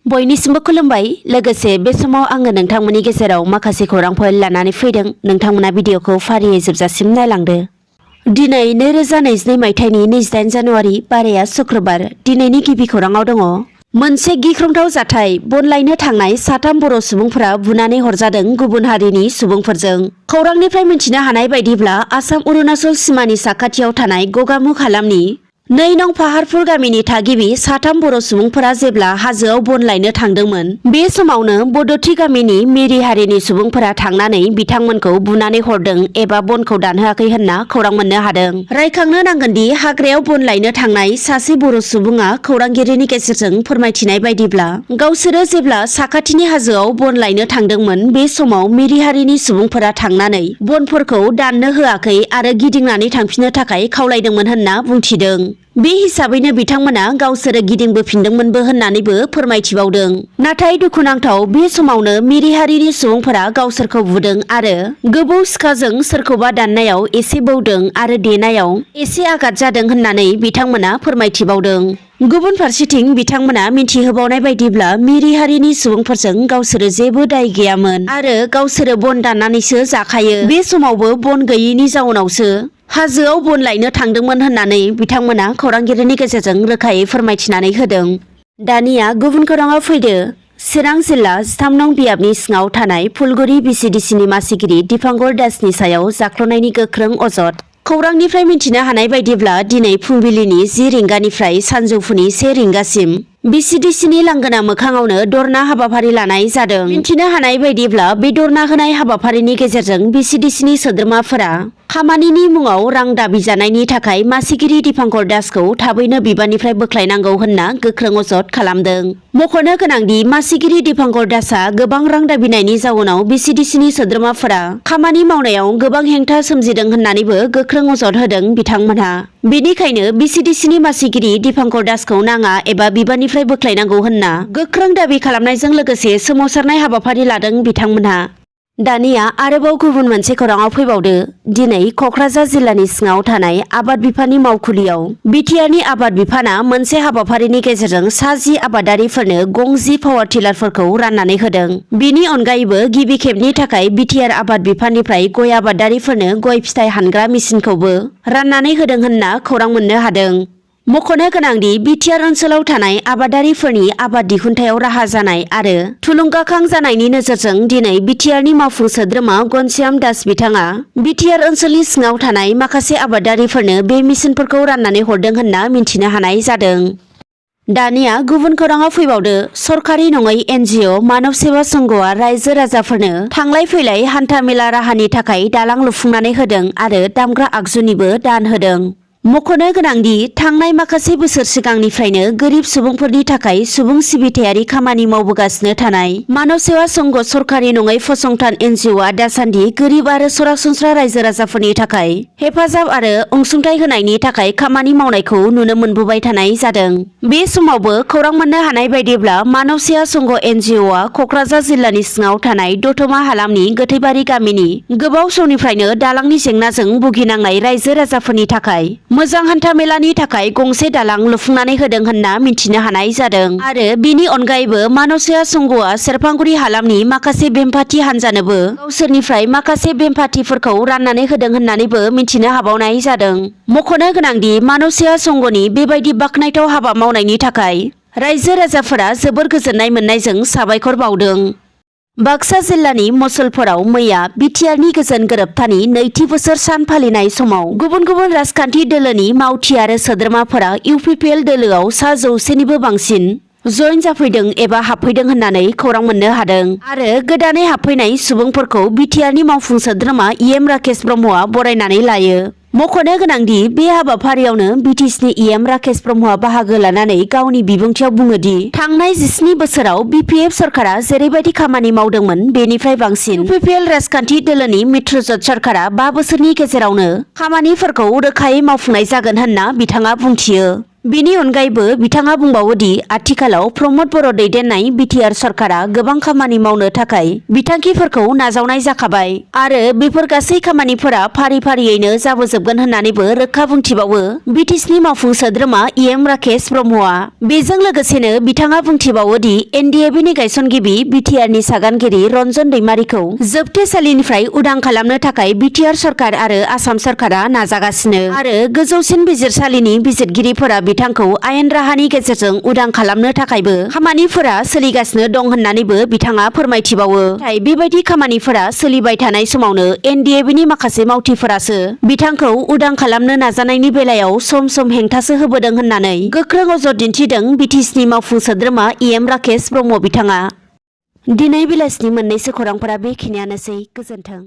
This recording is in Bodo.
बयनिसिमबो खुलुमबाय। लोगोसे बे समाव आङो नोंथांमोननि गेजेराव माखासे खौरांफोर लानानै फैदों। नोंथांमोना भिडिअखौ फारियै जोबजासिम नायलांदो। दिनै 2022 मायथाइनि 28 जानुवारि बाराया शुक्रबार। दिनैनि गिबि खौराङाव दङ। मोनसे गिख्रंथाव जाथाय। बन लायनो थांनाय 3 बर' सुबुंफोरा बुनानै हरजादों गुबुन हारिनि सुबुंफोरजों। खौरांनिफ्राय मिथिनो हानाय बायदिब्ला आसाम अरुणाचल सिमानि साखाथियाव थानाय गगामुख हालामनि 2 नं फाहारपुर गामिनि थागिबि 3 बर' सुबुंफोरा जेब्ला हाजोआव बन लायनो थांदोंमोन, बे समावनो बदथि गामिनि मिरि हारिनि सुबुंफोरा थांनानै बिथांमोनखौ बुनानै हरदों एबा बनखौ दानहोआखै होनना खौरां मोननो हादों। रायखांनो नांगोनदि हाग्रायाव बन लायनो थांनाय सासे बर' सुबुङा खौरांगिरिनि गेजेरजों फोरमायथिनाय बायदिब्ला गावसोरो जेब्ला साखाथिनि हाजोआव बन लायनो थांदोंमोन, बे समाव मिरि हारिनि सुबुंफोरा थांनानै बनफोरखौ दाननो होआखै आरो गिदिंनानै थांफिननो थाखाय खावलायदोंमोन होनना बुंथिदों। बे हिसाबैनो बिथांमोना गावसोरो गिदिंबोफिनदोंमोनबो होननानैबो फोरमायथिबावदों। नाथाय दुखुनांथाव, बे समावनो मिरि हारिनि सुबुंफोरा गावसोरखौ बुदों आरो गोबौ सिखाजों सोरखौबा दाननायाव एसे बौदों आरो देनायाव एसे आघात जादों होननानै बिथांमोना फोरमायथिबावदों। गुबुन फारसेथिं बिथांमोना मिथिहोबावनाय बायदिब्ला मिरि हारिनि सुबुंफोरजों गावसोरो जेबो दाय गैयामोन आरो गावसोरो बन दाननानैसो जाखायो। बे समावबो बन गैयैनि जाउनावसो हाजोआव बन लायनो थांदोंमोन होननानै बिथांमोना खौरांगिरिनि गेजेरजों रोखायै फोरमायथिनानै होदों। दानिया गुबुन खौराङाव फैदो। चिरां जिल्ला 13 नं बियाबनि सिङाव थानाय फुलगुरि बिसिडिसिनि मासिगिरि दिपांकर दासनि सायाव जाख्ल'नायनि गोख्रों अजद। खौरांनिफ्राय मिथिनो हानाय बायदिब्ला दिनै फुंबिलिनि 10 रिंगानिफ्राय सानजौफुनि 1 रिंगासिम बिसिडिसिनि लांगोना मोखाङावनो धरना हाबाफारि लानाय जादों। मिथिनो हानाय बायदिब्ला बे धरना होनाय हाबाफारिनि गेजेरजों बिसिडिसिनि सोद्रोमाफोरा खामानिनि मुङाव रां दाबि जानायनि थाखाय मासिगिरि दिपांकर दासखौ थाबैनो बिबाननिफ्राय बोख्लायनांगौ होनना गोख्रों अजद खालामदों। मख'नो गोनांदि मासिगिरि दिपांकर दासआ गोबां रां दाबिनायनि जाउनाव बिसिडिसिनि सोद्रोमाफोरा खामानि मावनायाव गोबां हेंथा सोमजिदों होननानैबो गोख्रों अजद होदों बिथांमोनहा। बेनिखायनो बिसिडिसिनि मासिगिरि दिपांकर दासखौ नाङा एबा बिबाननिफ्राय बोख्लायनांगौ होनना गोख्रों दाबि खालामनायजों लोगोसे सोमावसारनाय हाबाफारि लादों बिथांमोनहा। दानिया आरोबाव गुबुन मोनसे खौराङाव फैबावदो। दिनै कक्राझार जिल्लानि सिङाव थानाय आबाद बिफाननि मावखुलियाव बिटिआरनि आबाद बिफाना मोनसे हाबाफारिनि गेजेरजों सा 10 आबादारिफोरनो गं 10 पावार टिलारफोरखौ राननानै होदों। बिनि अनगायैबो गिबि खेबनि थाखाय बिटिआर आबाद बिफाननिफ्राय गय आबादारिफोरनो गय फिथाइ हानग्रा मेसिनखौबो राननानै होदों होनना खौरां मोननो हादों। मख'नो गोनांदि बिटिआर ओनसोलाव थानाय आबादारिफोरनि आबाद दिहुनथायाव राहा जानाय आरो थुलुंगाखां जानायनि नोजोरजों दिनै बिटिआरनि मावफुं सोद्रोमा घनश्याम दास बिथाङा बिटिआर ओनसोलनि सिङाव थानाय माखासे आबादारिफोरनो बे मेसिनफोरखौ राननानै हरदों होनना मिन्थिनो हानाय जादों। दानिया गुबुन खौराङाव फैबावदो। सरकारि नङै एनजिअ मानव सेवा संघआ रायजो राजाफोरनो थांलाय फैलाय हान्था मेला राहानि थाखाय दालां लुफुंनानै होदों आरो दामग्रा आगजुनिबो दान होदों। मख'नो गोनांदि थांनाय माखासे बोसोर सिगांनिफ्रायनो गोरिब सुबुंफोरनि थाखाय सुबुं सिबिथायारि खामानि मावबोगासिनो थानाय मानव सेवा संघ सरकारि नङै फसंथान एनजिअआ दासान्दि गोरिब आरो सरासनस्रा रायजो राजाफोरनि थाखाय हेफाजाब आरो अनसुंथाइ होनायनि थाखाय खामानि मावनायखौ नुनो मोनबोबाय थानाय जादों। बे समावबो खौरां मोननो हानाय बायदिब्ला मानव सेवा संघ एनजिअआ कक्राझार जिल्लानि सिङाव थानाय दतमा हालामनि गोथैबारि गामिनि गोबाव समनिफ्रायनो दालांनि जेंनाजों भुगिनांनाय रायजो राजाफोरनि थाखाय मोजां हान्था मेलानि थाखाय गंसे दालां लुफुंनानै होदों होनना मिन्थिनो हानाय जादों आरो बिनि अनगायैबो मानव सेवा संघआ सेरफांगुरि हालामनि माखासे बेमफाथि हान्जानोबो गावसोरनिफ्राय माखासे बेमफाथिफोरखौ राननानै होदों होननानैबो मिन्थिनो हाबावनाय जादों। मख'नो गोनांदि मानव सेवा संघनि बेबायदि बाखनायथाव हाबा मावनायनि थाखाय रायजो राजाफोरा जोबोर गोजोननाय मोननायजों साबायखर बावदों। बाक्सा जिल्लानि मसलपुराव मैया बिटिआरनि गोजोन गोरोबथानि 2थि बोसोर सान फालिनाय समाव गुबुन गुबुन राजखान्थि दोलोनि मावथि आरो सोद्रोमाफोरा इउपिपिएल दोलोआव सा 100निबो बांसिन जयेन जाफैदों एबा हाबफैदों होननानै खौरां मोननो हादों आरो गोदानै हाबफैनाय सुबुंफोरखौ बिटिआरनि मावफुं सोद्रोमा इएम राकेश ब्रह्मआ बरायनानै लायो। मख'नो गोनांदि बे हाबाफारियावनो बिटिसिनि इएम राकेश ब्रह्मआ बाहागो लानानै गावनि बिबुंथियाव बुङोदि थांनाय 17 बोसोराव बिपिएफ सरकारा जेरैबायदि खामानि मावदोंमोन बेनिफ्राय बांसिन इउपिपिएल राजखान्थि दोलोनि मित्रजोट सरकारा 5 बोसोरनि गेजेरावनो खामानिफोरखौ रोखायै मावफुंनाय जागोन होनना बिथाङा बुंथियो। बेनि अनगायैबो बिथाङा बुंबावोदि आथिखालाव प्रमद बर' दैदेननाय बिटिआर सरकारा गोबां खामानि मावनो थाखाय बिथांखिफोरखौ नाजावनाय जाखाबाय आरो बेफोर गासै खामानिफोरा फारि फारियैनो जाबोजोबगोन होननानैबो रोखा बुंथिबावो बिटिसिनि मावफुं सोद्रोमा EM राकेश ब्रह्मआ। बेजों लोगोसेनो बिथाङा बुंथिबावोदि NDABनि गायसनगिरि बिटिआरनि सागानगिरि रन्जन दैमारिखौ जोबथेसालिनिफ्राय उदां खालामनो थाखाय बिटिआर सरकार आरो आसाम सरकारा नाजागासिनो आरो गोजौसिन बिजिरसालिनि बिजिरगिरिफोरा बिथांखौ आयेन राहानि गेजेरजों उदां खालामनो थाखायबो खामानिफोरा सोलिगासिनो दं होननानैबो बिथाङा फोरमायथिबावो। नाथाय बेबायदि खामानिफोरा सोलिबाय थानाय समावनो NDABनि माखासे मावथिफोरासो बिथांखौ उदां खालामनो नाजानायनि बेलायाव सम सम हेंथासो होबोदों होननानै गोख्रों अजद दिन्थिदों बिटिसिनि मावफुं सोद्रोमा EM राकेश ब्रह्म बिथाङा। दिनै बेलासिनि मोननैसो खौरांफोरा बेखिनियानोसै। गोजोन्थों।